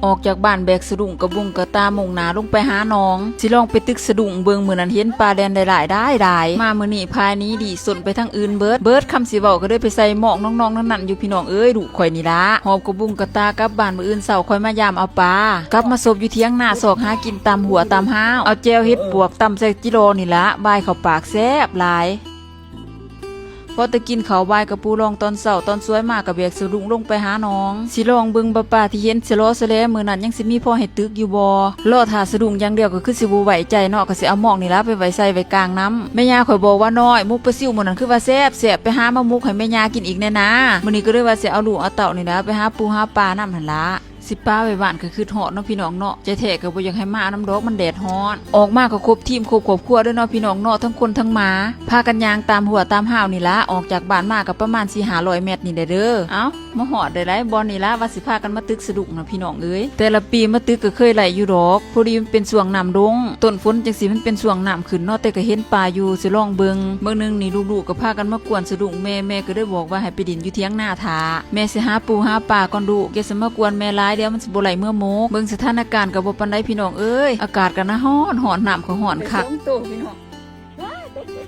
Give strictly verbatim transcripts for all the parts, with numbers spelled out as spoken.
ออกจากบ้านแบกสะดุ้งกระบุงกระตามุ่งหน้าลงไปหาหนอง สิลองไปตึกสะดุ้งเบิ่ง มื้อนั้นเห็นปลาแล่นได้หลายได้หลาย มามื้อนี้พายหนีดีส้นไปทางอื่นเบิด เบิดคำสิเว้าก็เลยไปใส่หมองน้องๆนั่นๆอยู่ พี่น้องเอ้ย ลูกข่อยนี่ละ หอบกระบุงกระตากลับบ้าน มื้ออื่นเช้าค่อยมายามเอาปลา กลับมาซบอยู่เถียงนาซอกหากินตามหัวตามห้าว เอาแจ่วเห็ดปวกตำใส่จิรอนี่ละ บ่ายเข้าปากแซ่บหลาย พอแต่กินข้าวบ่ายกับปูรองตอนเช้า ตอนสวยมากกับแบกสะดุ้งลงไปหาหนอง สิลองเบิ่งบ่าปลาที่เห็นสะลอสะแลมื้อนั้นยังสิมีพอให้ตึกอยู่บ่ รอท่าสะดุ้งอย่างเดียวก็คือสิบ่ไว้ใจเนาะ ก็สิเอาหมองนี่ละไปไว้ใส่ไว้กลางน้ำ แม่ย่าข่อยบอกว่าน้อย หมกปลาซิวมื้อนั้นคือว่าแซ่บแซ่บ ไปหามาหมกให้แม่ย่ากินอีกแน่นา มื้อนี้ก็เลยว่าสิเอาลูกเอาเต้านี่ละไปหาปูหาปลานำหั่นละ สิปะไว้บ้านก็คือฮอดเนาะพี่น้องเนาะ ใจแท้ก็บ่อยากให้มานำดอก มันแดดฮ้อน ออกมาก็ครบทีมครบครอบครัวเด้อเนาะพี่น้องเนาะ ทั้งคนทั้งหมา พากันย่างตามหัวตามห้าวนี่ละ ออกจากบ้านมาก็ประมาณสี่ห้าร้อยเมตรนี่แหละเด้อ เอ้า มาฮอดได้หลายบ่อนนี่ละ ว่าสิพากันมาตึกสะดุ้งนะพี่น้องเอ้ย แต่ละปีมาตึกก็เคยไล่อยู่ดอก พอดีมันเป็นช่วงน้ำลง ต้นฝนจังสิมันเป็นช่วงน้ำขึ้นเนาะ แต่ก็เห็นปลาอยู่ สิลองเบิ่ง มื้อหนึ่งนี่ลูกๆก็พากันมากวนสะดุ้งแม่ แม่ก็เลยบอกว่าให้ไปดินอยู่เถียงนาท่า แม่สิหาปูหาปลาก่อนลูก อย่าสิมากวนแม่หลาย เดี๋ยวมันสิบ่ไหลเมือหมก เบิ่งสถานการณ์ก็บ่ปานใดพี่น้องเอ้ย อากาศก็หนาวฮ้อนฮ้อน น้ำก็ฮ้อนคัก สองตัวพี่น้อง ว้าย ตกใจ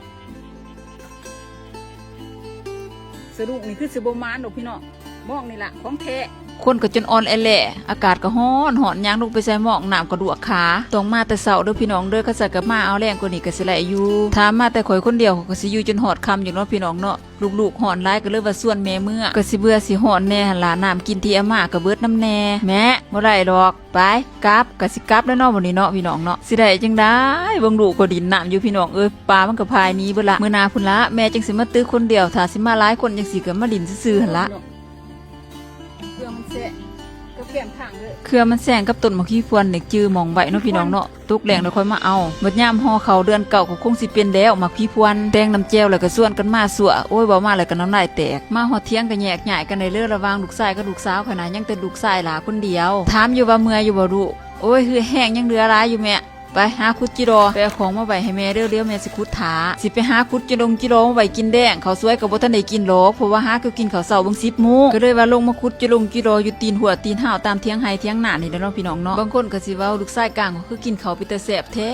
สะดุ้งนี่คือสิบ่หมานดอกพี่น้อง หมองนี่ละของแท้ คนก็จนอ่อนแอแหละ อากาศก็ฮ้อนฮ้อน ย่างลงไปใส่หมอง น้ำก็ลวกขา ต้องมาแต่เช้าเด้อพี่น้องเด้อ คันซั้นก็มาเอาแลงกว่านี้ก็สิไหลอยู่ ถ้ามาแต่ข่อยคนเดียวก็สิอยู่จนฮอดค่ำอยู่เนาะพี่น้องเนาะ ลูกๆฮ้อนหลายก็เลยว่าชวนแม่เมือ ก็สิเบื่อสิฮ้อนแน่หั่นล่ะ น้ำกินที่เอามาก็เบิดนำแน่ แม่ บ่ได้ดอก ไป กลับ ก็สิกลับแล้วเนาะ บัดนี้เนาะพี่น้องเนาะ สิได้จั่งใด เบิ่งลูกก็ดินน้ำอยู่พี่น้องเอ้ย ปลามันก็พายหนีเบิดละ มื้อหน้าพุ้นละ แม่จั่งสิมาตึกคนเดียว ถ้าสิมาหลายคนจั่งซี้ก็มาดินซื่อๆหั่นละ เครือมันแซงกับแคมทางเด้อ เครือมันแซงกับต้นหมากผีพวนนี่ จื่อหม่องไว้เนาะพี่น้องเนาะ ตกแลงแล้วค่อยมาเอา บัดยามห่อข้าวเดือนเก้าก็คงสิเป็นแล้วหมากผีพวน แต่งน้ำแจ่วแล้วก็ชวนกันมาซั่ว โอ้ย เว้ามาแล้วก็น้ำลายแตก มาฮอดเถียงก็แยกย้ายกันได้เลย ระหว่างลูกชายกับลูกสาว ขนาดยังแต่ลูกชายหล้าคนเดียว ถามอยู่ว่าเมื่อยอยู่บ่ลูก โอ้ย เหือแฮงยังเหลือหลายอยู่แม่ ไปหาขุดจิรอ ไปเอาของมาไว้ให้แม่เด้อ เดี๋ยวแม่สิขุดถา สิไปหาขุดจิรงจิรอมาไว้กินแดง ข้าวสวยก็บ่ทันได้กินหรอก เพราะว่าหาก็กินข้าวเช้าเบิ่งสิบโมง ก็เลยว่าลงมาขุดจิรงจิรออยู่ตีนหัวตีนห้าวตามเถียงไฮ่เถียงนานี่แหละเนาะพี่น้องเนาะ บางคนก็สิเว้าลูกชายกลางก็คือกินข้าวเป็นตาแซ่บแท้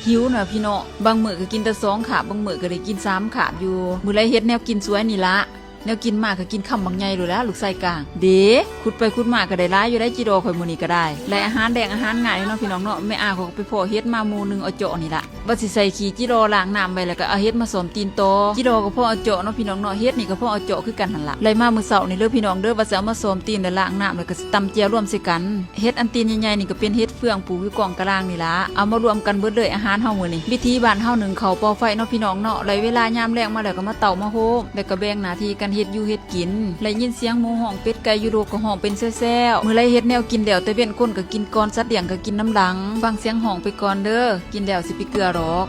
หิวน่ะพี่น้อง บางมื้อก็กินแต่สองคาบ บางมื้อก็ได้กินสามคาบอยู่ มื้อใดเฮ็ดแนวกินสวยนี่ละ แนวกินมาก็กินคำบักใหญ่โลดละลูกชายกลาง เด้ ขุดไปขุดมาก็ได้หลายอยู่ได้จิรอข่อยมื้อนี้ก็ได้ ได้อาหารแดงอาหารง่ายเนาะพี่น้องเนาะ แม่อาเขาก็ไปพ้อเห็ดมาหมู่หนึ่งเอาเจาะนี่ละ ว่าสิใส่ขี้จิรอล้างน้ำไว้แล้วก็เอาเห็ดมาซ้อมตีนต่อ จิรอก็พอเอาเจาะเนาะพี่น้องเนาะ เห็ดนี่ก็พอเอาเจาะคือกันหั่นละ ได้มามื้อเช้านี่เด้อพี่น้องเด้อ ว่าสิเอามาซ้อมตีนแล้วล้างน้ำแล้วก็สิตำแจ่วรวมใส่กัน เห็ดอันตีนใหญ่ๆนี่ก็เป็นเห็ดเฟืองปลูกอยู่กองกลางนี่ละ เอามารวมกันเบิดเลยอาหารเฮามื้อนี้ วิถีบ้านเฮานึ่งข้าวเป่าไฟเนาะพี่น้องเนาะ ได้เวลายามแลงมาแล้วก็มาเต้ามาโฮม แล้วก็แบ่งหน้าที่กันเฮ็ดอยู่เฮ็ดกิน ได้ยินเสียงหมูฮ้อง เป็ดไก่อยู่โลกก็ฮ้องเป็นแซวๆ มื้อใดเฮ็ดแนวกินแล้วแต่เว็น คนก็กินก่อน สัตว์เลี้ยงก็กินนำหลัง ฟังเสียงฮ้องไปก่อนเด้อ กินแล้วสิไปเกือดอก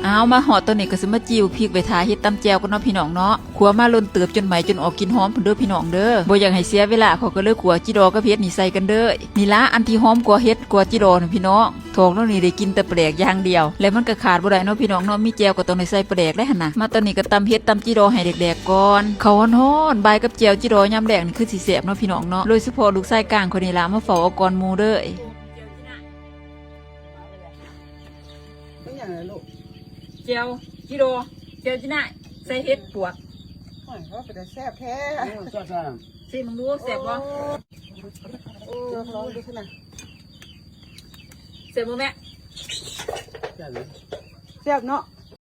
เอามาฮอดตอนนี้ก็สิมาจี่วพริกไว้ท่าเฮ็ดตำแจ่วกันเนาะพี่น้องเนาะ ขั่วมาล้นเติบจนไหม้จนออกกลิ่นหอมพุ้นเด้อพี่น้องเด้อ บ่อยากให้เสียเวลา เขาก็เลยขั่วจิรอกับเห็ดนี่ใส่กันเด้อ นี่ละอันที่หอมกว่าเห็ดกว่าจิรอน่ะพี่น้อง ถอกแล้วนี่ได้กินแต่ปลาแดกอย่างเดียว และมันก็ขาดบ่ได้เนาะพี่น้องเนาะ มีแจ่วก็ต้องได้ใส่ปลาแดกแล้วหั่นนะ มาตอนนี้ก็ตำเห็ดตำจิรอให้แดกๆก่อน ข้าวฮ้อนๆ บ่ายกับแจ่วจิรอยามแลงนี่คือสิแซ่บเนาะพี่น้องเนาะ โดยเฉพาะลูกชายกลางคนนี้ละมาเฝ้าเอาก่อนหมู่เด้อ เป็นหยังล่ะลูก แจ่วจิรอ แจ่วจิน่าย ใส่เห็ดปวก โอ้ย ว่าเป็นตาแซ่บแท้ โอ้ย แซ่บแท้ ซิมมึงดูแซ่บบ่ โอ้ โอ้ ลองดูสินะ แซ่บบ่แม่ แซ่บเลย แซ่บเนาะ